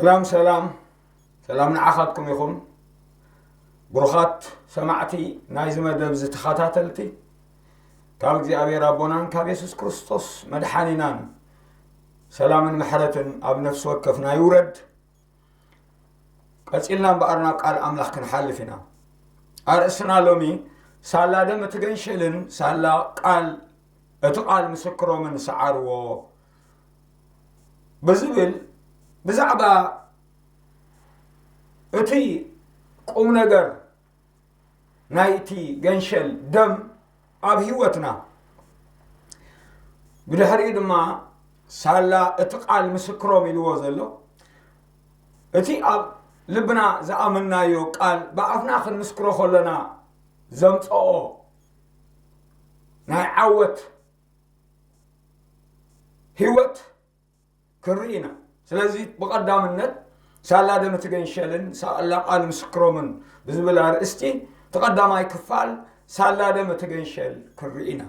ሰላም ሰላም ሰላም ንዓኻትኩም ይኹን። ብሩኻት ሰማዕቲ ናይዚ መደብ እዚ ተኸታተልቲ፣ ካብ እግዚኣብሔር ኣቦናን ካብ የሱስ ክርስቶስ መድሓኒናን ሰላምን ምሕረትን ኣብ ነፍሲ ወከፍና ይውረድ። ቀጺልና እምበኣር ናብ ቃል ኣምላኽ ክንሓልፍ ኢና። ኣርእስትና ሎሚ ሳላ ደም እቲ ገንሸልን ሳላ ቃል እቲ ቃል ምስክሮምን ሰዓርዎ ብዝብል ብዛዕባ እቲ ቁም ነገር ናይቲ ገንሸል ደም ኣብ ህይወትና ብድሕሪኡ ድማ ሳላ እቲ ቃል ምስክሮም ኢልዎ ዘሎ እቲ ኣብ ልብና ዝኣመናዮ ቃል ብኣፍና ክንምስክሮ ከለና ዘምፀኦ ናይ ዓወት ህይወት ክንርኢ ኢና። ስለዚ ብቐዳምነት ሳላ ደም እቲ ገንሸልን ሳላ ቃል ምስክሮምን ብዝብል ኣርእስቲ እቲ ቀዳማይ ክፋል ሳላ ደም እቲ ገንሸል ክንርኢ ኢና።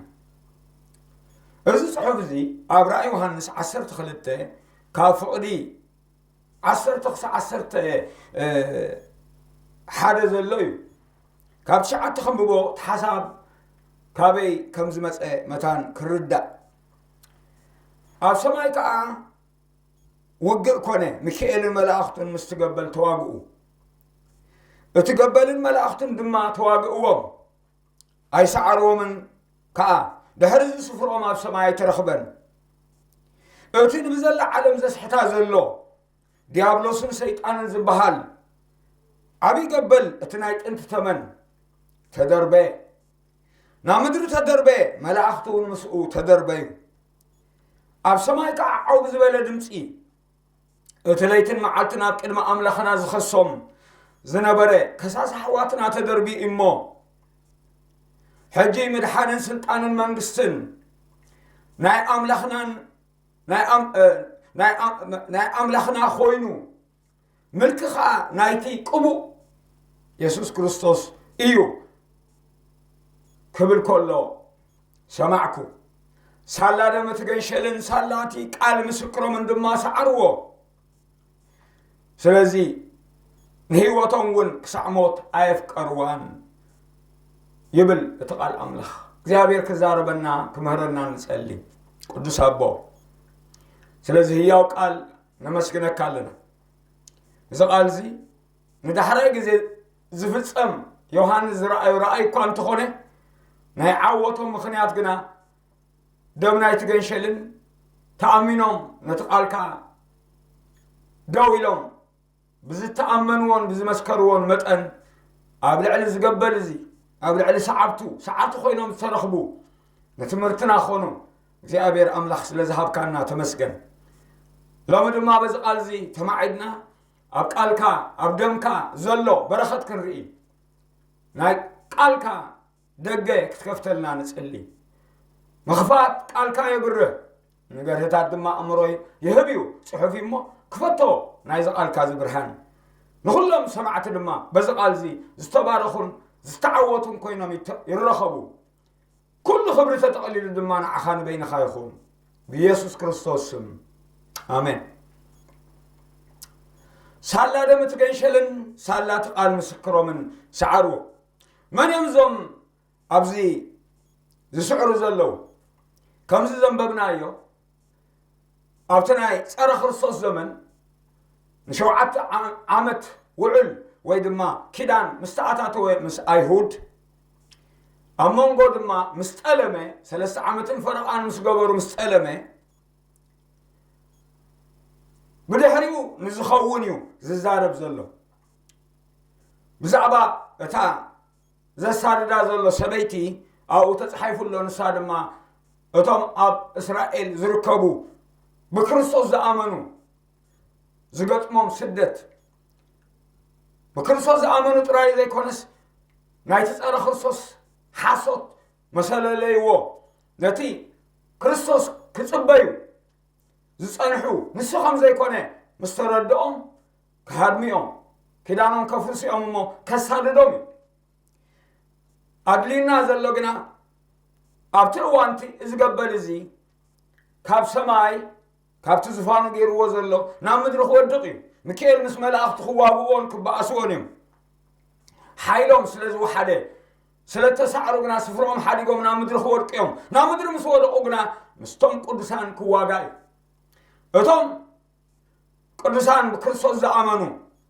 እዚ ጽሑፍ እዚ ኣብ ራእይ ዮሃንስ ዓሰርተ ክልተ ካብ ፍቕዲ ዓሰርተ ክሳብ ዓሰርተ ሓደ ዘሎ እዩ። ካብ ትሽዓተ ከንብቦ እቲ ሓሳብ ካበይ ከም ዝመጸ መታን ክርዳእ። ኣብ ሰማይ ከኣ ውግእ ኮነ፣ ሚካኤልን መላእኽቱን ምስቲ ገበል ተዋግኡ። እቲ ገበልን መላእኽቱን ድማ ተዋግእዎም፣ ኣይሰዓርዎምን ከኣ። ድሕሪ እዚ ስፍርኦም ኣብ ሰማይ ኣይተረኽበን። እቲ ንብዘላ ዓለም ዘስሕታ ዘሎ ዲያብሎስን ሰይጣንን ዝበሃል ዓብዪ ገበል፣ እቲ ናይ ጥንቲ ተመን ተደርበ፣ ናብ ምድሪ ተደርበ፣ መላእኽቲ እውን ምስኡ ተደርበዩ። ኣብ ሰማይ ከዓ ዓው ብዝበለ ድምፂ፣ እቲ ለይትን መዓልትን ኣብ ቅድሚ ኣምላኽና ዝኸሶም ዝነበረ ከሳሲ ኣሕዋትና ተደርቢዩ እሞ፣ ሕጂ ምድሓንን ስልጣንን መንግስትን ናይ ኣምላኽናን ናይ ኣም-፣ እ፣ ናይ ኣም-፣ ናይ ኣምላኽና ኮይኑ፣ ምልኪ ኸዓ ናይቲ ቅቡእ የሱስ ክርስቶስ እዩ ክብል ከሎ ሰማዕኩ። ሳላ ደም እቲ ገንሸልን ሳላ እቲ ቃል ምስክሮምን ድማ ሰዓርዎ። ስለዚ ንህይወቶም እውን ክሳዕ ሞት ኣየፍቀርዋን ይብል እቲ ቃል ኣምላኽ። እግዚኣብሔር ክዛረበና ክምህረና ንጸሊ። ቅዱስ ኣቦ፣ ስለዚ ህያው ቃል ነመስግነካ ኣለና። እዚ ቃል እዚ ንዳሕራይ ግዜ ዝፍጸም ዮሃንስ ዝረኣዩ ረኣይ እኳ እንተኾነ፣ ናይ ዓወቶም ምኽንያት ግና ደም ናይቲ ገንሸልን ተኣሚኖም ነቲ ቃልካ ደው ኢሎም ብዝተኣመንዎን ብዝመስከርዎን መጠን ኣብ ልዕሊ ዝገበል እዚ ኣብ ልዕሊ ሰዓብቱ ሰዓብቲ ኮይኖም ዝተረኽቡ ንትምህርትና ኾኑ። እግዚኣብሔር ኣምላኽ ስለ ዝሃብካና ተመስገን። ሎሚ ድማ በዚ ቃል እዚ ተማዒድና ኣብ ቃልካ ኣብ ደምካ ዘሎ በረኸት ክንርኢ ናይ ቃልካ ደገ ክትከፍተልና ንጽሊ። ምኽፋት ቃልካ የብርህ፣ ንገርህታት ድማ ኣእምሮ ይህብ እዩ። ጽሑፍ እዩ እሞ ክፈቶ ናይዚ ቃልካ እዚ ብርሃን። ንኹሎም ሰማዕቲ ድማ በዚ ቃል እዚ ዝተባረኹን ዝተዓወቱን ኮይኖም ይተ-፣ ይረኸቡ። ኩሉ ክብሪ ተጠቕሊሉ ድማ ንዓኻ ንበይንኻ ይኹን። ብኢየሱስ ክርስቶስ ስም። ኣሜን። ሳላ ደም እቲ ገንሸልን ሳላ እቲ ቃል ምስክሮምን ሰዓርዎ። መን እዮም እዞም ኣብዚ ዝስዕሩ ዘለዉ? ከምዚ ዘንበብናዮ ኣብቲ ናይ ጸረ ክርስቶስ ዘመን ንሸውዓተ ዓ-፣ ዓመት ውዕል ወይ ድማ ኪዳን ምስ ተኣታተወ ምስ ኣይሁድ፣ ኣብ መንጎ ድማ ምስ ጠለመ፣ ሰለስተ ዓመትን ፈረቓን ምስ ገበሩ ምስ ጠለመ፣ ብድሕሪኡ ንዝኸውን እዩ ዝዛረብ ዘሎ። ብዛዕባ እታ ዘሳድዳ ዘሎ ሰበይቲ ኣብኡ ተጻሒፉ ኣሎ። ንሳ ድማ እቶም ኣብ እስራኤል ዝርከቡ ብክርስቶስ ዝኣመኑ ዝገጥሞም ስደት፣ ብክርስቶስ ዝኣመኑ ጥራይ ዘይኮነስ ናይቲ ጸረ ክርስቶስ ሓሶት መሰለለይዎ፣ ነቲ ክርስቶስ ክጽበዩ ዝጸንሑ ንሱ ከም ዘይኮነ ምስ ተረድኦም ክሃድሙ እዮም፣ ኪዳኖም ከፍርሱ እዮም እሞ ከሳድዶም እዩ። ኣድልዩና ዘሎ ግና ኣብቲ እዋንቲ እዚ ገበል እዚ ካብ ሰማይ ካብቲ ዝፋኑ ገይርዎ ዘሎ ናብ ምድሪ ክወድቕ እዩ። ሚካኤል ምስ መላእኽቱ ክዋግእዎን ክበኣስዎን እዮም። ሓይሎም ስለ ዝወሓደ፣ ስለ እተሳዕሩ ግና ስፍርኦም ሓዲጎም ናብ ምድሪ ክወድቁ እዮም። ናብ ምድሪ ምስ ወደቑ ግና ምስቶም ቅዱሳን ክዋጋእ እዩ። እቶም ቅዱሳን ብክርስቶስ ዝኣመኑ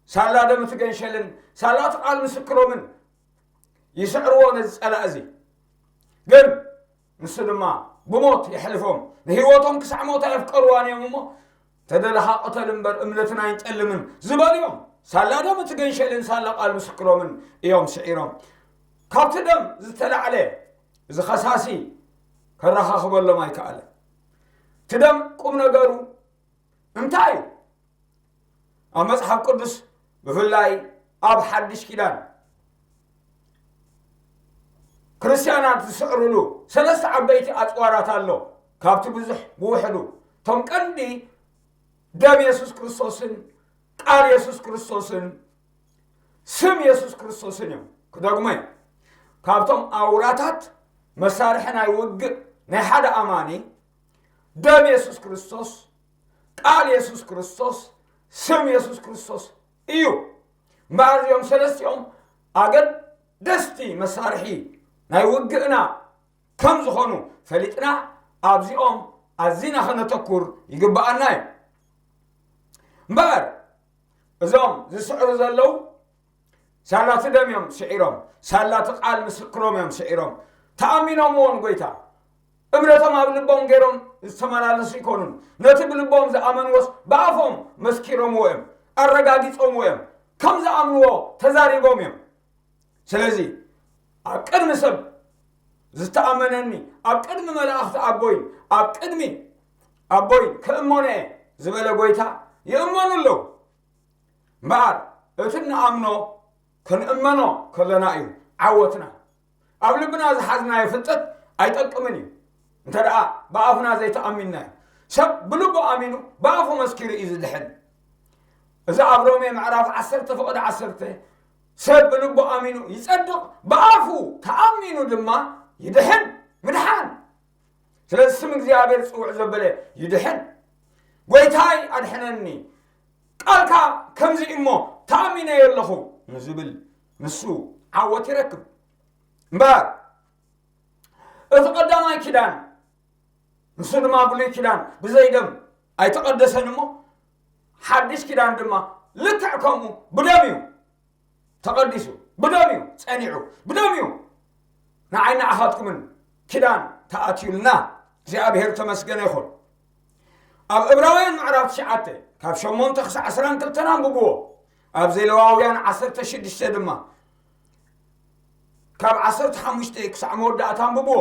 ሳላ ደም እቲ ገንሸልን ሳላ እቲ ቃል ምስክሮምን ይስዕርዎ ነዚ ጸላእ እዚ። ግን ንሱ ድማ ብሞት የሕልፎም። ንህይወቶም ክሳዕ ሞት ኣየፍቀርዋን እዮም እሞ፣ ተደለኻ ቅተል እምበር እምነትን ኣይንጠልምን ዝበሉ እዮም። ሳላ ደም እቲ ገንሸልን ሳላ ቃል ምስክሮምን እዮም ስዒሮም። ካብቲ ደም ዝተላዕለ እዚ ኸሳሲ ከረኻኽበሎም ኣይከኣለን። እቲ ደም ቁም ነገሩ እንታይ እዩ? ኣብ መጽሓፍ ቅዱስ ብፍላይ ኣብ ሓድሽ ኪዳን ክርስትያናት ዝስዕርሉ ሰለስተ ዓበይቲ ኣጽዋራት ኣሎ። ካብቲ ብዙሕ ብውሕዱ እቶም ቀንዲ ደም የሱስ ክርስቶስን ቃል የሱስ ክርስቶስን ስም የሱስ ክርስቶስን እዮም። ክደግሞ እዮም። ካብቶም ኣውራታት መሳርሒ ናይ ውግእ ናይ ሓደ ኣማኒ ደም የሱስ ክርስቶስ፣ ቃል የሱስ ክርስቶስ፣ ስም የሱስ ክርስቶስ እዩ። እምበኣር እዚኦም ሰለስቲኦም ኣገደስቲ መሳርሒ ናይ ውግእና ከም ዝኾኑ ፈሊጥና ኣብዚኦም ኣዚና ከነተኩር ይግብኣና እዩ። እምበኣር እዞም ዝስዕሩ ዘለዉ ሳላቲ ደም እዮም ስዒሮም፣ ሳላቲ ቃል ምስክሮም እዮም ስዒሮም። ተኣሚኖምዎ ንጎይታ እምነቶም ኣብ ልቦም ገይሮም ዝተመላለሱ ይኮኑን፣ ነቲ ብልቦም ዝኣመንዎስ ብኣፎም መስኪሮምዎ እዮም፣ ኣረጋጊጾምዎ እዮም፣ ከም ዝኣምንዎ ተዛሪቦም እዮም። ስለዚ ኣብ ቅድሚ ሰብ ዝተኣመነኒ፣ ኣብ ቅድሚ መላእኽቲ ኣቦይ፣ ኣብ ቅድሚ ኣቦይ ክእመኖ እየ ዝበለ ጎይታ ይእመኑ ኣለዉ። እምበኣር እቲ እንኣምኖ ክንእመኖ ከለና እዩ ዓወትና። ኣብ ልብና ዝሓዝናዮ ፍልጠት ኣይጠቅምን እዩ፣ እንተ ደኣ ብኣፍና ዘይተኣሚንናዮ። ሰብ ብልቡ ኣሚኑ ብኣፉ መስኪሩ እዩ ዝድሕን። እዚ ኣብ ሮሜ ምዕራፍ ዓሰርተ ፍቕዲ ዓሰርተ፣ ሰብ ብልቡ ኣሚኑ ይጸድቕ፣ ብኣፉ ተኣሚኑ ድማ ይድሕን። ምድሓን ስለዚ ስም እግዚኣብሔር ጽውዕ ዘበለ ይድሕን። ጎይታይ ኣድሕነኒ፣ ቃልካ ከምዚ እሞ ተኣሚነዮ ኣለኹ ንዝብል ንሱ ዓወት ይረክብ። እምበኣር እቲ ቀዳማይ ኪዳን ንሱ ድማ ብሉይ ኪዳን ብዘይ ደም ኣይተቐደሰን እሞ ሓድሽ ኪዳን ድማ ልክዕ ከምኡ ብደም እዩ ተቐዲሱ፣ ብደም እዩ ጸኒዑ፣ ብደም እዩ ንዓይ ንዓኻትኩምን ኪዳን ተኣትዩልና። እግዚኣብሔር ተመስገነ ይኹን። ኣብ ዕብራውያን ምዕራፍ ትሽዓተ ካብ ሸሞንተ ክሳዕ ዕስራን ክልተን ኣንብብዎ። ኣብ ዘሌዋውያን ዓሰርተ ሽዱሽተ ድማ ካብ ዓሰርተ ሓሙሽተ ክሳዕ መወዳእታ ኣንብብዎ።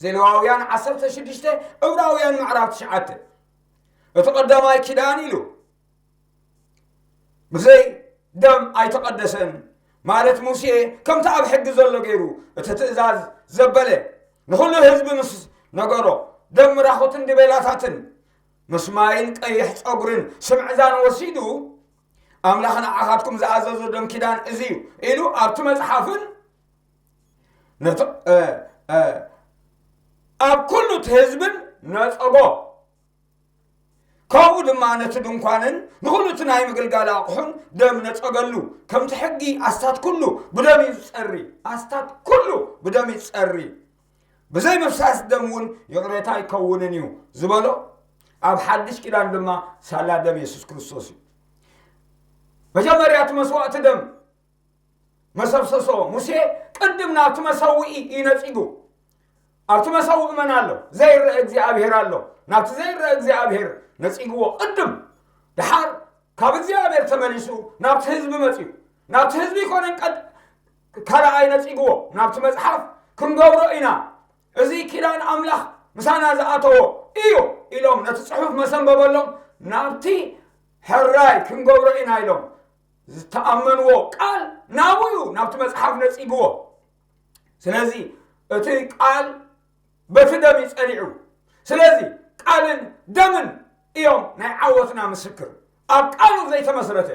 ዘሌዋውያን ዓሰርተ ሽዱሽተ፣ ዕብራውያን ምዕራፍ ትሽዓተ። እቲ ቀዳማይ ኪዳን ኢሉ ብዘይ ደም ኣይተቐደሰን። ማለት ሙሴ ከምቲ ኣብ ሕጊ ዘሎ ገይሩ እቲ ትእዛዝ ዘበለ ንኹሉ ህዝቢ ምስ ነገሮ፣ ደም ምራኹትን ድቤላታትን ምስ ማይን ቀይሕ ጸጉርን ስምዕዛን ወሲዱ፣ ኣምላኽ ንዓኻትኩም ዝኣዘዞ ደም ኪዳን እዚ እዩ ኢሉ ኣብቲ መጽሓፍን ነቲ፣ እ፣ እ፣ ኣብ ኩሉ እቲ ህዝብን ነጸጎ። ካብኡ ድማ ነቲ ድንኳንን ንኹሉ እቲ ናይ ምግልጋል ኣቑሑን ደም ነጸገሉ። ከምቲ ሕጊ ኣስታት ኩሉ ብደም እዩ ዝጸሪ። ኣስታት ኩሉ ብደም እዩ ዝጸሪ። ብዘይ ምፍሳስ ደም እውን ይቕሬታ ኣይከውንን እዩ ዝበሎ ኣብ ሓድሽ ኪዳን ድማ ሳላ ደም የሱስ ክርስቶስ እዩ። መጀመርያ እቲ መስዋእቲ ደም መሰብሰሶ ሙሴ ቅድም ናብቲ መሰውኢ እዩ ነጺጉ። ኣብቲ መሰውኢ መን ኣሎ? ዘይረአ እግዚኣብሔር ኣሎ። ናብቲ ዘይረአ እግዚኣብሔር ነጺግዎ ቅድም። ደሓር ካብ እግዚኣብሔር ተመሊሱ ናብቲ ህዝቢ መጺኡ። ናብቲ ህዝቢ ይኮነን ቀድ-፣ ካልኣይ ነጺግዎ። ናብቲ መጽሓፍ ክንገብሮ ኢና። እዚ ኪዳን ኣምላኽ ምሳና ዝኣተዎ እዩ ኢሎም ነቲ ጽሑፍ መሰንበበሎም። ናብቲ ሕራይ ክንገብሮ ኢና ኢሎም ዝተኣመንዎ ቃል ናብኡ እዩ፣ ናብቲ መጽሓፍ ነጺግዎ። ስለዚ እቲ ቃል በቲ ደም እዩ ጸኒዑ። ስለዚ ቃልን ደምን እዮም ናይ ዓወትና ምስክር። ኣብ ቃሉ ዘይተመስረተ፣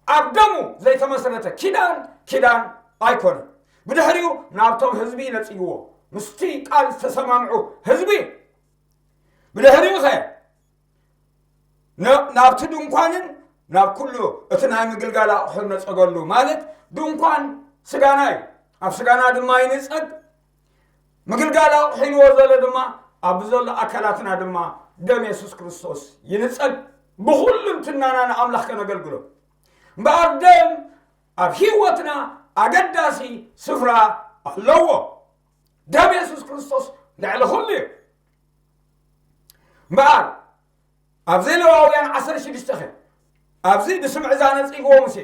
ኣብ ደሙ ዘይተመስረተ ኪዳን፣ ኪዳን ኣይኮነን። ብድሕሪኡ ናብቶም ህዝቢ ነጺግዎ፣ ምስቲ ቃል ዝተሰማምዑ ህዝቢ። ብድሕሪኡ ኸ ን- ናብቲ ድንኳንን ናብ ኩሉ እቲ ናይ ምግልጋል ኣቑሑ ነጸገሉ። ማለት ድንኳን ስጋና እዩ፣ ኣብ ስጋና ድማ ይንጸግ። ምግልጋል ኣቑሑ ኢልዎ ዘሎ ድማ ኣብ ዘሎ ኣካላትና ድማ ደም የሱስ ክርስቶስ ይንጸግ። ብኹሉ እንትናና ንኣምላኽ ከነገልግሎ። እምበኣር ደም ኣብ ህይወትና ኣገዳሲ ስፍራ ኣለዎ። ደም የሱስ ክርስቶስ ልዕሊ ኩሉ እዩ። እምበኣር ኣብዚ ሌዋውያን ዓሰርተ ሽዱሽተ ኸ ኣብዚ ብስምዒ እዛ ነጺግዎ ሙሴ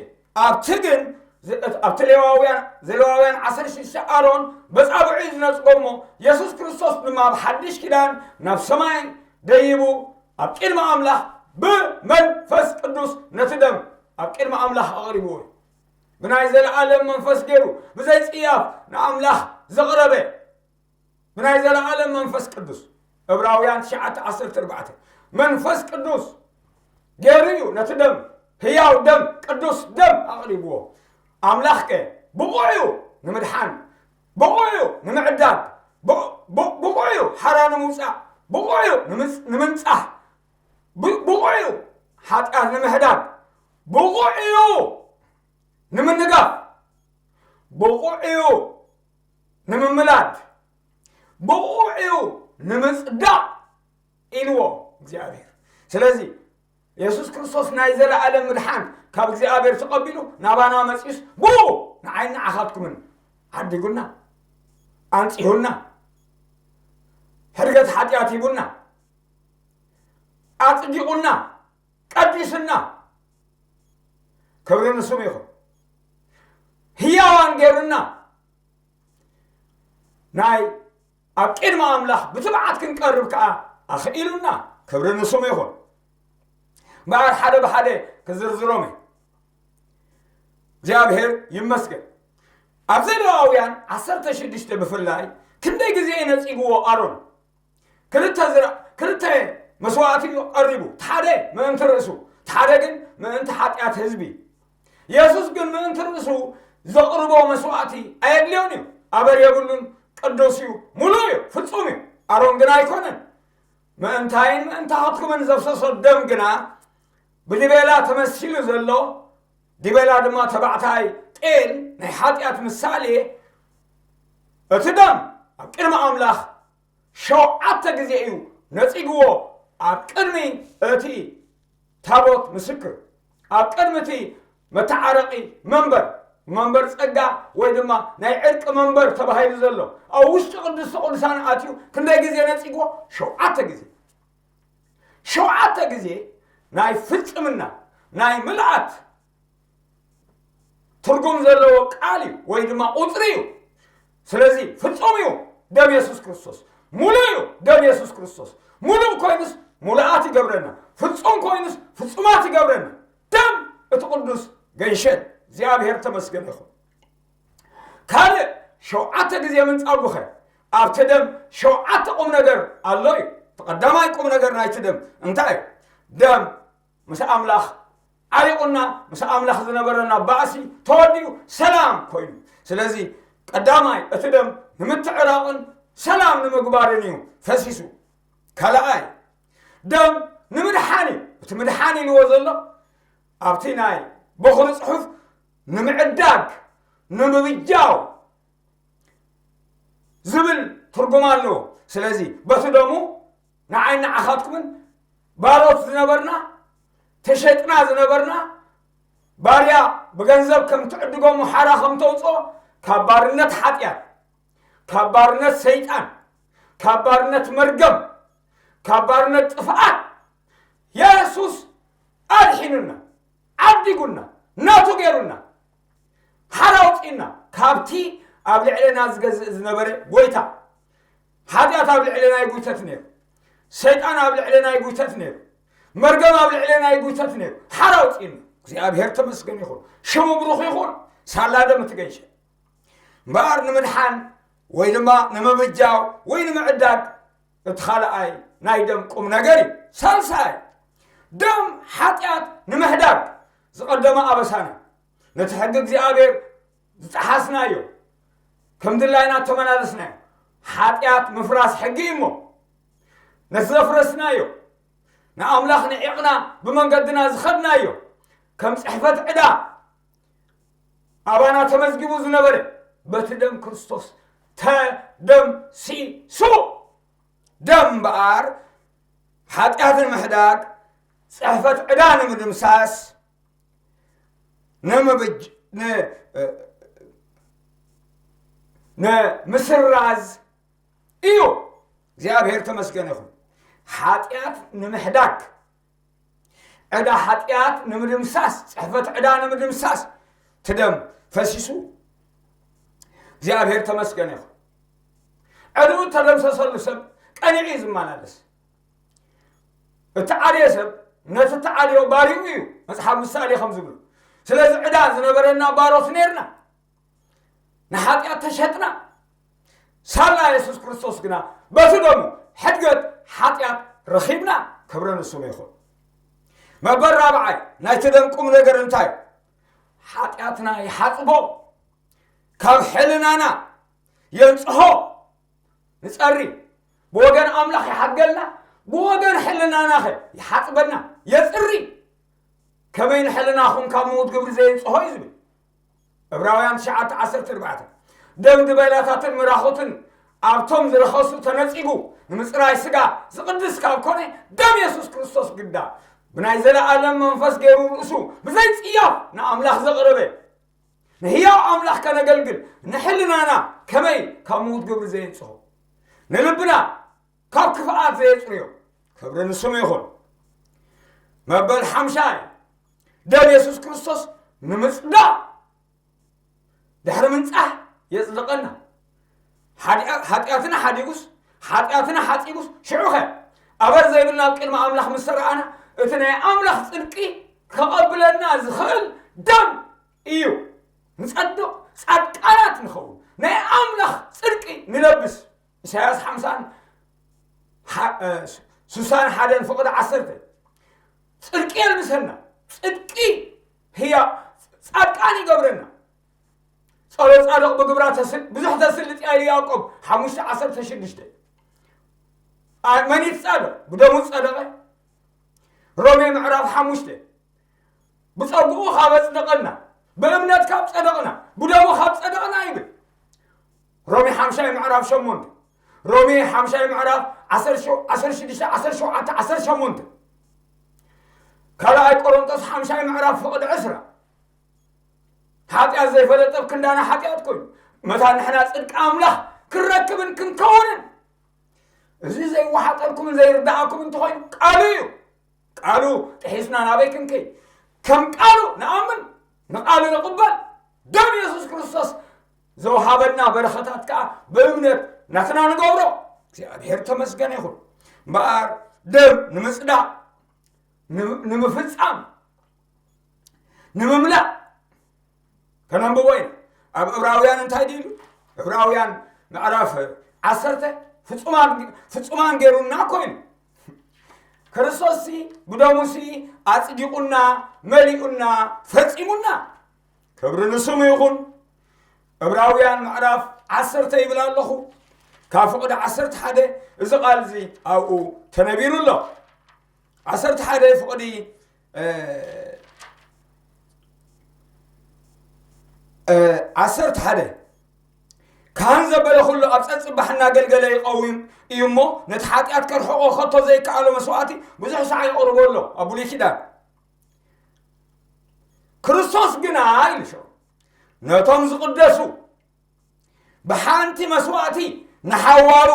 ኣብቲ ግን ዝ- ኣብቲ ሌዋውያን ዘሌዋውያን ዓሰርተ ሽዱሽተ ኣሮን በጻብዑ እዩ ዝነጽጎ እሞ የሱስ ክርስቶስ ድማ ብሓድሽ ኪዳን ናብ ሰማይ ደይቡ ኣብ ቅድሚ ኣምላኽ ብመንፈስ ቅዱስ ነቲ ደም ኣብ ቅድሚ ኣምላኽ ኣቕሪብዎ እዩ። ብናይ ዘለኣለም መንፈስ ገይሩ ብዘይ ጽያፍ ንኣምላኽ ዘቕረበ ብናይ ዘለኣለም መንፈስ ቅዱስ። ዕብራውያን ትሽዓተ ዓሰርተ ኣርባዕተ መንፈስ ቅዱስ ገይሩ እዩ ነቲ ደም ህያው ደም ቅዱስ ደም ኣቕሪብዎ። ኣምላኽ ከ ብቑዕ እዩ ንምድሓን፣ ብቑዕ እዩ ንምዕዳግ፣ ብቑ- ብቑ- ብቑዕ እዩ ሓራ ንምውፃእ፣ ብቑዕ እዩ ንምፅ- ንምንፃህ፣ ብ- ብቑዕ እዩ ሓጢኣት ንምሕዳግ፣ ብቑዕ እዩ ንምንጋፍ፣ ብቑዕ እዩ ንምምላድ፣ ብቑዕ እዩ ንምፅዳቕ ኢልዎ እግዚኣብሔር። ስለዚ የሱስ ክርስቶስ ናይ ዘለኣለም ምድሓን ካብ እግዚኣብሔር ተቐቢሉ ናባና መፂኡስ ብኡ ንዓይን ንዓኻትኩምን ዓዲጉና፣ ኣንፂሁና፣ ሕድገት ሓጢኣት ሂቡና፣ ኣፅዲቑና፣ ቀዲስና። ክብሪ ንስሙ ይኹን። ህያዋን ገይሩና፣ ናይ ኣብ ቅድሚ ኣምላኽ ብትብዓት ክንቀርብ ከኣ ኣኽኢሉና። ክብሪ ንስሙ ይኹን። እምበኣር ሓደ ብሓደ ክዝርዝሮም እየ። እግዚኣብሔር ይመስገን። ኣብ ዘሌዋውያን ዓሰርተ ሽዱሽተ ብፍላይ ክንደይ ግዜ ነጺግዎ ኣሮን። ክልተ ዝራ- ክልተ መስዋእቲ እዩ ቀሪቡ። እቲ ሓደ ምእንቲ ርእሱ፣ እቲ ሓደ ግን ምእንቲ ሓጢኣት ህዝቢ። የሱስ ግን ምእንቲ ርእሱ ዘቕርቦ መስዋእቲ ኣየድልዮን እዩ። ኣበር የብሉን፣ ቅዱስ እዩ፣ ሙሉእ እዩ፣ ፍጹም እዩ። ኣሮን ግን ኣይኮነን። ምእንታይን ምእንታኻትኩምን ዘፍሰሶ ደም ግና ብዲቤላ ተመሲሉ ዘሎ፣ ዲቤላ ድማ ተባዕታይ ጤል ናይ ሓጢኣት ምሳሌ፣ እቲ ደም ኣብ ቅድሚ ኣምላኽ ሸውዓተ ግዜ እዩ ነጺግዎ። ኣብ ቅድሚ እቲ ታቦት ምስክር፣ ኣብ ቅድሚ እቲ መተዓረቒ መንበር፣ መንበር ጸጋ ወይ ድማ ናይ ዕርቂ መንበር ተባሂሉ ዘሎ፣ ኣብ ውሽጢ ቅድስቲ ቅዱሳን ኣትዩ ክንደይ ግዜ ነጺግዎ? ሸውዓተ ግዜ። ሸውዓተ ግዜ ናይ ፍጽምና፣ ናይ ምልኣት ትርጉም ዘለዎ ቃል እዩ ወይ ድማ ቁጽሪ እዩ። ስለዚ ፍጹም እዩ ደም የሱስ ክርስቶስ፣ ሙሉእ እዩ ደም የሱስ ክርስቶስ። ሙሉእ ኮይኑስ ሙሉኣት ይገብረና፣ ፍጹም ኮይኑስ ፍጹማት ይገብረና። ደም እቲ ቅዱስ ገንሸል እግዚኣብሔር ተመስገን ይኹን። ካልእ ሸውዓተ ግዜ ምንጻጉኸ ኣብቲ ደም ሸውዓተ ቁም ነገር ኣሎ እዩ። እቲ ቀዳማይ ቁም ነገር ናይቲ ደም እንታይ እዩ? ደም ምስ ኣምላኽ ዓሪቑና፣ ምስ ኣምላኽ ዝነበረና ባእሲ ተወዲኡ ሰላም ኮይኑ። ስለዚ ቀዳማይ እቲ ደም ንምትዕራቕን ሰላም ንምግባርን እዩ ፈሲሱ። ካልኣይ ደም ንምድሓን እዩ። እቲ ምድሓን ኢልዎ ዘሎ ኣብቲ ናይ በኹሪ ጽሑፍ ንምዕዳግ፣ ንምብጃው ዝብል ትርጉም ኣለዎ። ስለዚ በቲ ደሙ ንዓይ ንዓኻትኩምን ባሮት ዝነበርና፣ ተሸጥና ዝነበርና፣ ባርያ ብገንዘብ ከም ትዕድጎ፣ ሓራ ከም ተውፅኦ፣ ካብ ባርነት ሓጢኣት፣ ካብ ባርነት ሰይጣን፣ ካብ ባርነት መርገም፣ ካብ ባርነት ጥፍኣት የሱስ ኣድሒኑና፣ ዓዲጉና፣ ናቱ ገይሩና፣ ሓራ ኣውፂእና ካብቲ ኣብ ልዕሌና ዝገዝእ ዝነበረ ጎይታ። ሓጢኣት ኣብ ልዕሌና ይጉተት ነይሩ። ሰይጣን ኣብ ልዕሌና ይጉተት ነይሩ። መርገም ኣብ ልዕሌና ይጉተት ነይሩ። ሓራ ኣውፂእና። እግዚኣብሔር ተመስገን ይኹን። ሽሙ ብሩኽ ይኹን። ሳላ ደም እቲ ገንሸል። እምበኣር ንምድሓን ወይ ድማ ንምብጃው ወይ ንምዕዳግ እቲ ካልኣይ ናይ ደም ቁም ነገር እዩ። ሳልሳይ ደም ሓጢኣት ንምሕዳግ ዝቐደመ ኣበሳና። ነቲ ሕጊ እግዚኣብሔር ዝጠሓስናዮ፣ ከም ድላይና እተመላለስናዮ፣ ሓጢኣት ምፍራስ ሕጊ እዩ እሞ፣ ነቲ ዘፍረስናዮ፣ ንኣምላኽ ንዒቕና ብመንገድና ዝኸድናዮ ከም ጽሕፈት ዕዳ ኣባና ተመዝጊቡ ዝነበረ በቲ ደም ክርስቶስ ተደምሲሱ። ደም እምበኣር ሓጢኣት ንምሕዳግ፣ ጽሕፈት ዕዳ ንምድምሳስ፣ ንምብጅ ን- ንምስራዝ እዩ። እግዚኣብሔር ተመስገን ይኹን። ሓጢኣት ንምሕዳግ፣ ዕዳ ሓጢኣት ንምድምሳስ፣ ጽሕፈት ዕዳ ንምድምሳስ ትደም ፈሲሱ። እግዚኣብሔር ተመስገን ይኹን። ዕድኡ ተደምሰሰሉ ሰብ ቀኒዑ እዩ ዝመላለስ። እቲ ዓድየ ሰብ ነቲ እተዓድዮ ባሪኡ እዩ፣ መጽሓፍ ምሳሌ ከም ዝብሉ። ስለዚ ዕዳ ዝነበረና ባሮት ነርና፣ ንሓጢኣት ተሸጥና። ሳላ የሱስ ክርስቶስ ግና በቲ ደሙ ሕድገት ሓጢኣት ረኺብና። ክብረ ንስሙ ይኹን። መበል ራብዓይ ናይቲ ደም ቁም ነገር እንታይ? ሓጢኣትና ይሓጽቦ፣ ካብ ሕልናና የንጽሆ። ንጸሪ። ብወገን ኣምላኽ ይሓድገልና፣ ብወገን ሕልናናኸ ይሓጽበና፣ የጽሪ። ከመይ ንሕልናኹም ካብ ምዉት ግብሪ ዘየንጽሆ እዩ ዝብል። ዕብራውያን ትሽዓተ ዓሰርተ ኣርባዕተ። ደም ድበላታትን ምራኹትን ኣብቶም ዝረኸሱ ተነጺጉ፣ ንምጽራይ ስጋ ዝቕድስ ካብ ኮነ፣ ደም የሱስ ክርስቶስ ግዳ፣ ብናይ ዘለኣለም መንፈስ ገይሩ ርእሱ ብዘይ ጽያፍ ንኣምላኽ ዘቕረበ፣ ንህያው ኣምላኽ ከነገልግል ንሕልናና ከመይ ካብ ምዉት ግብሪ ዘየንጽሆ፣ ንልብና ካብ ክፍኣት ዘየጽርዮ፣ ክብሪ ንስሙ ይኹን። መበል ሓምሻይ፣ ደም የሱስ ክርስቶስ ንምጽዳቕ፣ ድሕሪ ምንጻህ የጽድቐና። ሓጢኣ- ሓጢኣትና ሓዲጉስ፣ ሓጢኣትና ሓጺቡስ፣ ሽዑኸ ኣበር ዘይብልና ኣብ ቅድሚ ኣምላኽ ምስ ተረኣና፣ እቲ ናይ ኣምላኽ ጽድቂ ከቐብለና ዝኽእል ደም እዩ። ንጸድቕ፣ ጻድቃናት ንኸውን፣ ናይ ኣምላኽ ጽድቂ ንለብስ። ኢሳያስ ሓምሳን ሓ- እ፣ ሱሳን ሓደን ፍቕዲ ዓሰርተ። ጽድቂ የልብሰና፣ ጽድቂ ህያ ጻድቃን ይገብረና። ጸሎት ጻድቕ ብግብራ ተስል ብዙሕ ተስልጥ እያ ኢሉ ያዕቆብ ሓሙሽተ ዓሰርተ ሽዱሽተ። ኣ- መን ይትጻደቕ? ብደሙ ጸደቐ። ሮሜ ምዕራፍ ሓሙሽተ። ብጸጉኡ ካብ ኣጽደቐና፣ ብእምነት ካብ ጸደቕና፣ ብደሙ ካብ ጸደቕና ይብል። ሮሜ ሓምሻይ ምዕራፍ ሸሞንተ። ሮሜ ሓምሻይ ምዕራፍ ዓሰርተ ሸው- ዓሰርተ ሽዱሽተ፣ ዓሰርተ ሸውዓተ፣ ዓሰርተ ሸሞንተ። ካልኣይ ቆሮንቶስ ሓምሻይ ምዕራፍ ፍቕዲ ዕስራ። ሓጢኣት ዘይፈለጠ ኣብ ክንዳና ሓጢኣት ኮይኑ፣ መታን ንሕና ጽድቂ ኣምላኽ ክንረክብን ክንከውንን። እዚ ዘይወሓጠልኩምን ዘይርድኣኩምን እንተኾይኑ ቃሉ እዩ። ቃሉ ጥሒስና ናበይ ክንከይድ? ከም ቃሉ ንኣምን፣ ንቃሉ ንቕበል። ደም የሱስ ክርስቶስ ዘውሃበና በረኸታት ከኣ ብእምነት ናትና ንገብሮ። እግዚኣብሔር ተመስገን ይኹን። እምበኣር ደም ንምጽዳቕ፣ ንም- ንምፍጻም፣ ንምምላእ ከነንብቦ ኢና። ኣብ ዕብራውያን እንታይ ድዩ ኢሉ? ዕብራውያን ምዕራፍ ዓሰርተ፣ ፍጹማን ፍጹማን ገይሩና እኮ ኢሉ። ክርስቶስሲ ብደሙሲ ኣጽዲቑና፣ መሊኡና፣ ፈጺሙና። ክብሪ ንስሙ ይኹን። ዕብራውያን ምዕራፍ ዓሰርተ ይብል ኣለኹ፣ ካብ ፍቕዲ ዓሰርተ ሓደ። እዚ ቃል እዚ ኣብኡ ተነቢሩ ኣሎ። ዓሰርተ ሓደ ፍቕዲ፣ እ፣ እ፣ ዓሰርተ ሓደ። ካህን ዘበለ ኩሉ ኣብ ጸጽባሕ እናገልገለ ይቐውም እዩ እሞ፣ ነቲ ሓጢኣት ከርሕቖ ከቶ ዘይከኣሎ መስዋእቲ ብዙሕ ሳዕ የቕርቦ ኣሎ ኣብ ብሉይ ኪዳን። ክርስቶስ ግና ኢሉ ሸው ነቶም ዝቕደሱ ብሓንቲ መስዋእቲ ንሓዋሩ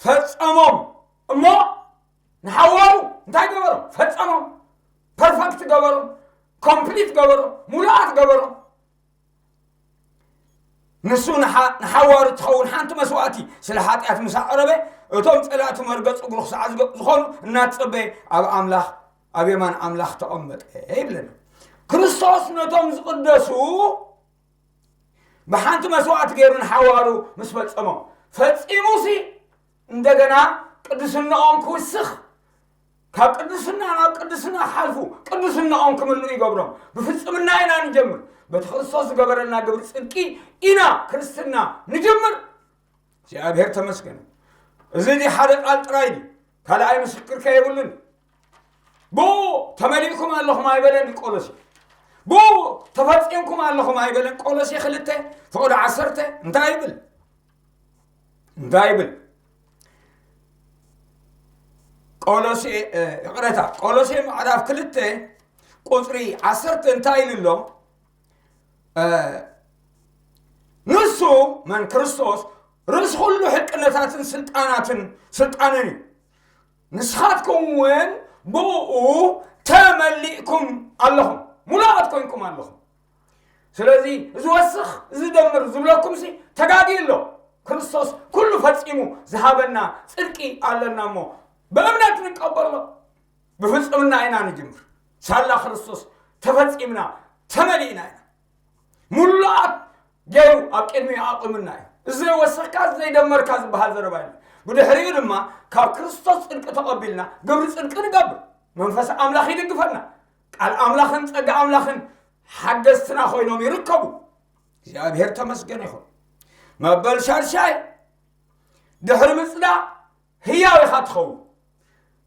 ፈጸሞም እሞ፣ ንሓዋሩ እንታይ ገበሮም? ፈጸሞም። ፐርፈክት ገበሮም፣ ኮምፕሊት ገበሮም፣ ሙሉኣት ገበሮም። ንሱ ንሓ- ንሓዋሩ ትኸውን ሓንቲ መስዋእቲ ስለ ሓጢኣት ምስ ኣቕረበ፣ እቶም ጸላእቲ መርገጽ እግሩ ክሳዕ ዝገ- ዝኾኑ እናተጸበየ ኣብ ኣምላኽ፣ ኣብ የማን ኣምላኽ ተቐመጠ ይብለና። ክርስቶስ ነቶም ዝቕደሱ ብሓንቲ መስዋእቲ ገይሩ ንሓዋሩ ምስ ፈጸሞም፣ ፈጺሙሲ እንደገና ቅድስናኦም ክውስኽ፣ ካብ ቅድስና ናብ ቅድስና ክሓልፉ፣ ቅድስናኦም ክምልኡ ይገብሮም። ብፍጽምና ኢና ንጀምር። በቲ ክርስቶስ ዝገበረልና ግብሪ ጽድቂ ኢና ክርስትና ንጀምር። እግዚኣብሔር ተመስገን። እዚ ድዩ ሓደ ቃል ጥራይ ድዩ? ካልኣይ ምስክር ከ የብሉን። ብኡ ተመሊእኩም ኣለኹም ኣይበለን ቆሎሴ። ብኡ ተፈጺምኩም ኣለኹም ኣይበለን ቆሎሴ ክልተ ፍቕዲ ዓሰርተ እንታይ ይብል? እንታይ ይብል? ቆሎሴ፣ እ፣ ይቕረታ፣ ቆሎሴ ምዕራፍ ክልተ ቁጽሪ ዓሰርተ እንታይ ኢሉ ኣሎ? እ፣ ንሱ፣ መን? ክርስቶስ፣ ርእሲ ኩሉ ሕልቅነታትን ስልጣናትን፣ ስልጣንን እዩ። ንስኻትኩም እውን ብእኡ ተመሊእኩም ኣለኹም፣ ሙሉኣት ኮይንኩም ኣለኹም። ስለዚ እዚ ወስኽ፣ እዚ ደምር ዝብለኩምሲ ተጋጊ ኣሎ። ክርስቶስ ኩሉ ፈጺሙ ዝሃበና ጽድቂ ኣለና እሞ ብእምነት ንቀበሎ። ብፍጽምና ኢና ንጅምር። ሳላ ክርስቶስ ተፈጺምና፣ ተመሊእና ኢና። ሙሉኣት ገይሩ ኣብ ቅድሚኡ ኣቑምና እዩ። እዚ ዘይወሰኽካ፣ እዚ ዘይደመርካ ዝበሃል ዘረባ የለን። ብድሕሪኡ ድማ ካብ ክርስቶስ ጽድቂ ተቐቢልና ግብሪ ጽድቂ ንገብር። መንፈስ ኣምላኽ ይድግፈና። ቃል ኣምላኽን ጸጋ ኣምላኽን ሓገዝትና ኮይኖም ይርከቡ። እግዚኣብሔር ተመስገን ይኹን። መበል ሻድሻይ፣ ድሕሪ ምጽዳቕ ህያው ኢኻ ትኸውን።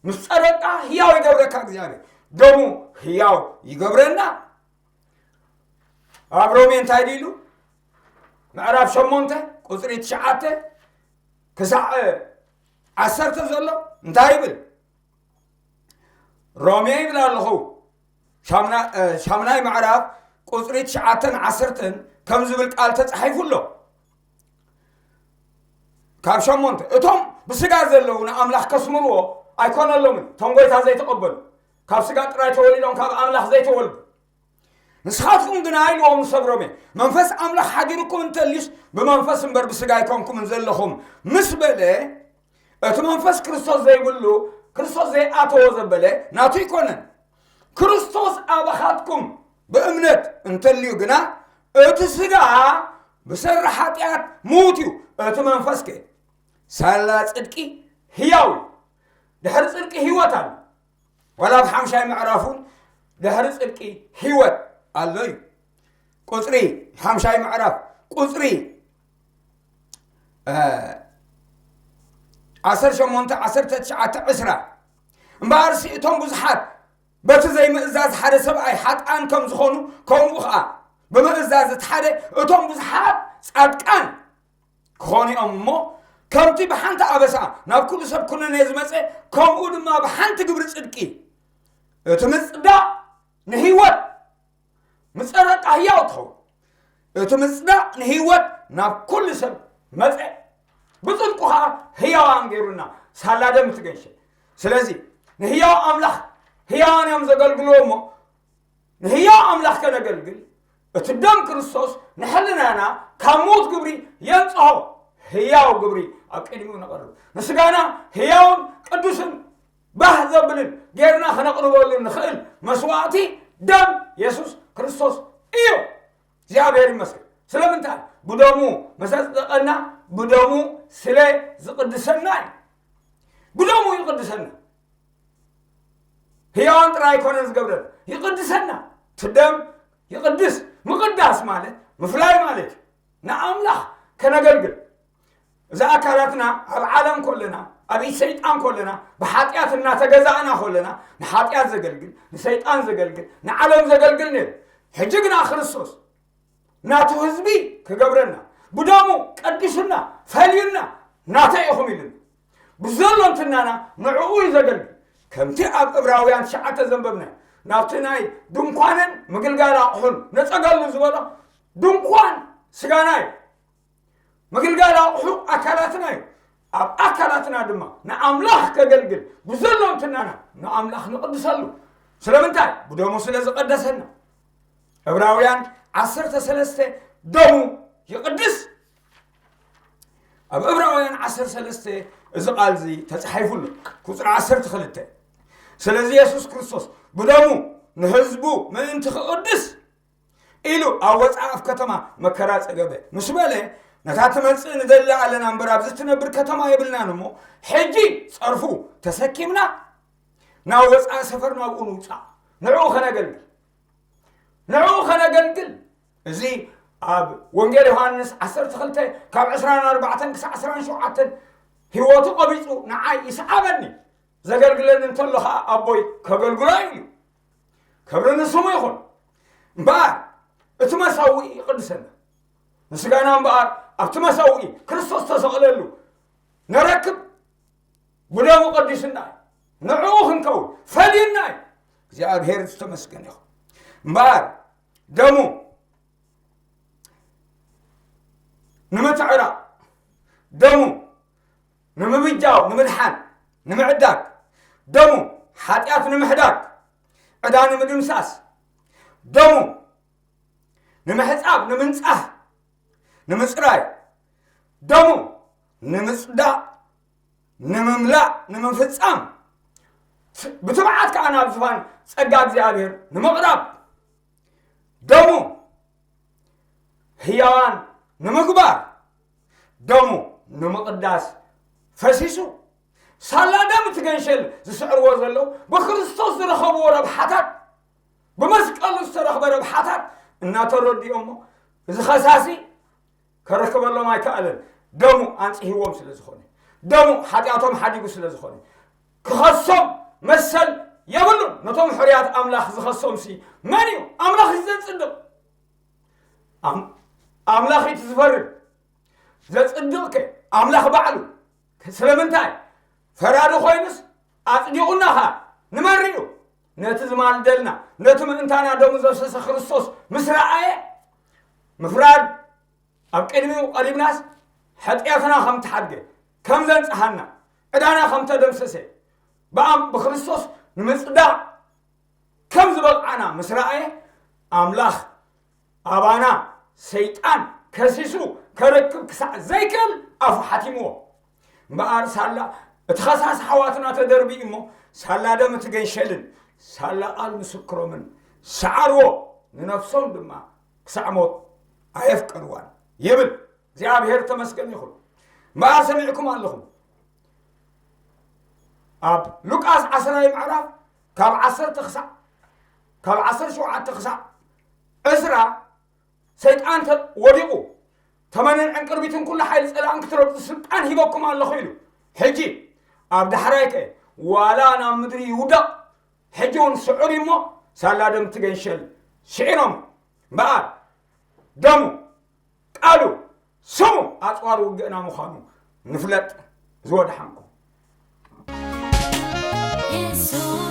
ምስ ጸደቕካ ህያው ይገብረካ እግዚኣብሔር። ደሙ ህያው ይገብረና። ኣብ ሮሜ እንታይ ድኢሉ? ምዕራፍ ሸሞንተ ቁጽሪ ትሽዓተ ክሳዕ ዓሰርተ ዘሎ እንታይ ይብል? ሮሜ ይብል ኣለኹ። ሻምና-፣ እ፣ ሻምናይ ምዕራፍ ቁጽሪ ትሽዓተን ዓሰርተን ከም ዝብል ቃል ተጻሒፉ ኣሎ። ካብ ሸሞንተ፣ እቶም ብስጋ ዘለዉ ንኣምላኽ ከስምርዎ ኣይኮነሎምን፣ እቶም ጐይታ ዘይተቐበሉ፣ ካብ ስጋ ጥራይ ተወሊዶም ካብ ኣምላኽ ዘይተወልዱ። ንስኻትኩም ግና ኢልዎም ንሰብ ሮሜ፣ መንፈስ ኣምላኽ ሓዲሩኩም እንተልዩስ ብመንፈስ እምበር ብስጋ ኣይኮንኩምን ዘለኹም ምስ በለ፣ እቲ መንፈስ ክርስቶስ ዘይብሉ፣ ክርስቶስ ዘይኣተዎ ዘበለ ናቱ ኣይኮነን። ክርስቶስ ኣባኻትኩም ብእምነት እንተልዩ ግና፣ እቲ ስጋ ብሰሪ ሓጢኣት ምዉት እዩ፣ እቲ መንፈስ ከ ሳላ ጽድቂ ህያው እዩ። ድሕሪ ጽድቂ ህይወት ኣሎ። ዋላ ኣብ ሓምሻይ ምዕራፍ እውን ድሕሪ ጽድቂ ህይወት ኣሎ እዩ። ቁጽሪ፣ ሓምሻይ ምዕራፍ ቁጽሪ፣ እ፣ ዓሰርተ ሸሞንተ፣ ዓሰርተ ትሽዓተ፣ ዕስራ። እምበኣርሲ እቶም ብዙሓት በቲ ዘይምእዛዝ ሓደ ሰብኣይ ሓጥኣን ከም ዝኾኑ፣ ከምኡ ኸዓ ብምእዛዝ እቲ ሓደ እቶም ብዙሓት ጻድቃን ክኾኑ እዮም እሞ፣ ከምቲ ብሓንቲ ኣበሳ ናብ ኩሉ ሰብ ኩነኔ ዝመጸ፣ ከምኡ ድማ ብሓንቲ ግብሪ ጽድቂ እቲ ምጽዳቕ ንህይወት፣ ምጸደቕካ ህያው ትኸውን። እቲ ምጽዳቕ ንህይወት ናብ ኩሉ ሰብ መጸ፣ ብጽድቁ ኸዓ ህያዋን ገይሩና፣ ሳላ ደም እቲ ገንሸል። ስለዚ ንህያው ኣምላኽ ህያዋን እዮም ዘገልግልዎ እሞ፣ ንህያው ኣምላኽ ከነገልግል፣ እቲ ደም ክርስቶስ ንሕልናና ካብ ምዉት ግብሪ የንጽሆ፣ ህያው ግብሪ ኣብ ቅድሚኡ ነቕርብ። ንስጋና ህያውን ቅዱስን ባህ ዘብልን ጌርና ከነቕርበሉ ንኽእል መስዋዕቲ ደም የሱስ ክርስቶስ እዩ። እግዚኣብሔር ይመስገን። ስለምንታይ? ብደሙ መሰጽደቐና፣ ብደሙ ስለ ዝቕድሰና እዩ። ብደሙ ይቕድሰና። ህያዋን ጥራይ ኣይኮነን ዝገብረን፣ ይቕድሰና። እቲ ደም ይቕድስ። ምቕዳስ ማለት ምፍላይ ማለት እዩ። ንኣምላኽ ከነገልግል። እዚ ኣካላትና ኣብ ዓለም ከለና፣ ኣብ ኢድ ሰይጣን ከለና፣ ብሓጢኣት እናተገዛእና ከለና፣ ንሓጢኣት ዘገልግል፣ ንሰይጣን ዘገልግል፣ ንዓለም ዘገልግል ነይሩ። ሕጂ ግና ክርስቶስ ናቱ ህዝቢ ክገብረና፣ ብደሙ ቀዲሱና፣ ፈልዩና፣ ናተይ ኢኹም ኢሉና። ብዘሎ እንትናና ንዕኡ እዩ ዘገልግል። ከምቲ ኣብ ዕብራውያን ትሽዓተ ዘንበብናዮ፣ ናብቲ ናይ ድንኳንን ምግልጋል ኣቑሑን ነጸገሉ ዝበሎ፣ ድንኳን ስጋና እዩ። ምግልጋል ኣቑሑ ኣካላትና እዩ። ኣብ ኣካላትና ድማ ንኣምላኽ ከገልግል ብዘሎ እንትናና ንኣምላኽ ንቕድሰሉ። ስለምንታይ? ብደሙ ስለ ዝቐደሰና። ዕብራውያን ዓሰርተ ሰለስተ ደሙ ይቕድስ። ኣብ ዕብራውያን ዓሰርተ ሰለስተ እዚ ቃል እዚ ተጻሒፉ ኣሎ። ቁጽሪ ዓሰርተ ክልተ፣ ስለዚ የሱስ ክርስቶስ ብደሙ ንህዝቡ ምእንቲ ክቕድስ ኢሉ ኣብ ወጻኢ ኣፍ ከተማ መከራ ጸገበ ምስ በለ፣ ነታ ትመጽእ ንደሊ ኣለና እምበር ኣብዚ ትነብር ከተማ የብልናን እሞ፣ ሕጂ ጸርፉ ተሰኪምና ናብ ወጻኢ ሰፈር ናብኡ ንውጻእ፣ ንዕኡ ከነገልግል። ንዕኡ ከነገልግል። እዚ ኣብ ወንጌል ዮሃንስ ዓሰርተ ክልተ ካብ ዕስራን ኣርባዕተን ክሳዕ ዕስራን ሸውዓተን ህይወቱ ቀቢጹ ንዓይ ይስዓበኒ። ዘገልግለኒ እንተሎ ኸዓ ኣቦይ ከገልግሎ እዩ ኢሉ። ክብሪ ንስሙ ይኹን። እምበኣር እቲ መሰውኢ ይቕድሰና። ንስጋና እምበኣር ኣብቲ መሰውኢ ክርስቶስ ተሰቕለሉ ነረክብ። ብደሙ ቀዲሱና እዩ። ንዕኡ ክንከውን ፈድዩና እዩ። እግዚኣብሔር ዝተመስገነ ይኹን። እምበኣር ደሙ ንምትዕራቕ፣ ደሙ ንምብጃው፣ ንምድሓን፣ ንምዕዳግ፣ ደሙ ሓጢኣት ንምሕዳግ፣ ዕዳ ንምድምሳስ፣ ደሙ ንምሕጻብ፣ ንምንጻህ፣ ንምጽራይ፣ ደሙ ንምጽዳቕ፣ ንምምላእ፣ ንምፍጻም፣ ብትብዓት ከኣ ናብ ዝፋን ጸጋ እግዚኣብሔር ንምቕራብ፣ ደሙ ህያዋን ንምግባር፣ ደሙ ንምቕዳስ ፈሲሱ። ሳላ ደም እቲ ገንሸል ዝስዕርዎ ዘለዉ ብክርስቶስ ዝረኸብዎ ረብሓታት፣ ብመስቀሉ ዝተረኽበ ረብሓታት እናተረድኦሞ፣ እዚ ኸሳሲ ከረክበሎም ኣይከኣለን። ደሙ ኣንጽሂዎም ስለ ዝኾነ፣ ደሙ ሓጢኣቶም ሓዲጉ ስለ ዝኾነ፣ ክኸሶም መሰል የብሉን። ነቶም ሕርያት ኣምላኽ ዝኸሶምሲ መን እዩ? ኣምላኽ እዩ ዘጽድቕ። ኣም-፣ ኣምላኽ እዩ እቲ ዝፈርድ። ዘጽድቕከ ኣምላኽ ባዕሉ። ስለምንታይ? ፈራዲ ኮይኑስ ኣጽዲቑና ኸኣ ንመን ርእዩ? ነቲ ዝማልደልና፣ ነቲ ምእንታና ደሙ ዘፍሰሰ ክርስቶስ ምስ ረኣየ፣ ምፍራድ ኣብ ቅድሚኡ ቀሪብናስ፣ ሓጢኣትና ከም ተሓድገ፣ ከም ዘንጽሃና፣ ዕዳና ከም ተደምሰሰ፣ ብኣም-፣ ብክርስቶስ ንምጽዳቕ ከም ዝበቕዓና ምስ ረኣየ፣ ኣምላኽ ኣባና ሰይጣን ከሲሱ ከረክብ ክሳዕ ዘይክእል ኣፉ ሓቲምዎ። እምበኣር ሳላ እቲ ኸሳሲ ኣሕዋትና ተደርቢ እሞ፣ ሳላ ደም እቲ ገንሸልን ሳላ ቃል ምስክሮምን ሰዓርዎ፣ ንነፍሶም ድማ ክሳዕ ሞት ኣየፍቀርዋን ይብል። እግዚኣብሔር ተመስገን ይኹን። እምበኣር ሰሚዕኩም ኣለኹም። ኣብ ሉቃስ ዓስራይ ምዕራፍ ካብ ዓሰርተ ክሳዕ፣ ካብ ዓሰርተ ሸውዓተ ክሳዕ ዕስራ ሰይጣን ተ-፣ ወዲቑ፣ ተመንን ዕንቅርቢትን ኩሉ ሓይሊ ጸላእን ክትረግጹ ስልጣን ሂበኩም ኣለኹ ኢሉ። ሕጂ ኣብ ዳሕራይ ከ ዋላ ናብ ምድሪ ይውደቕ፣ ሕጂ እውን ስዑር እዩ እሞ ሳላ ደም እቲ ገንሸል ስዒሮም እምበኣር ደሙ ቃሉ ስሙ ኣጽዋር ውግእና ምዃኑ ንፍለጥ። ዝወድሓንኩም። የሱስ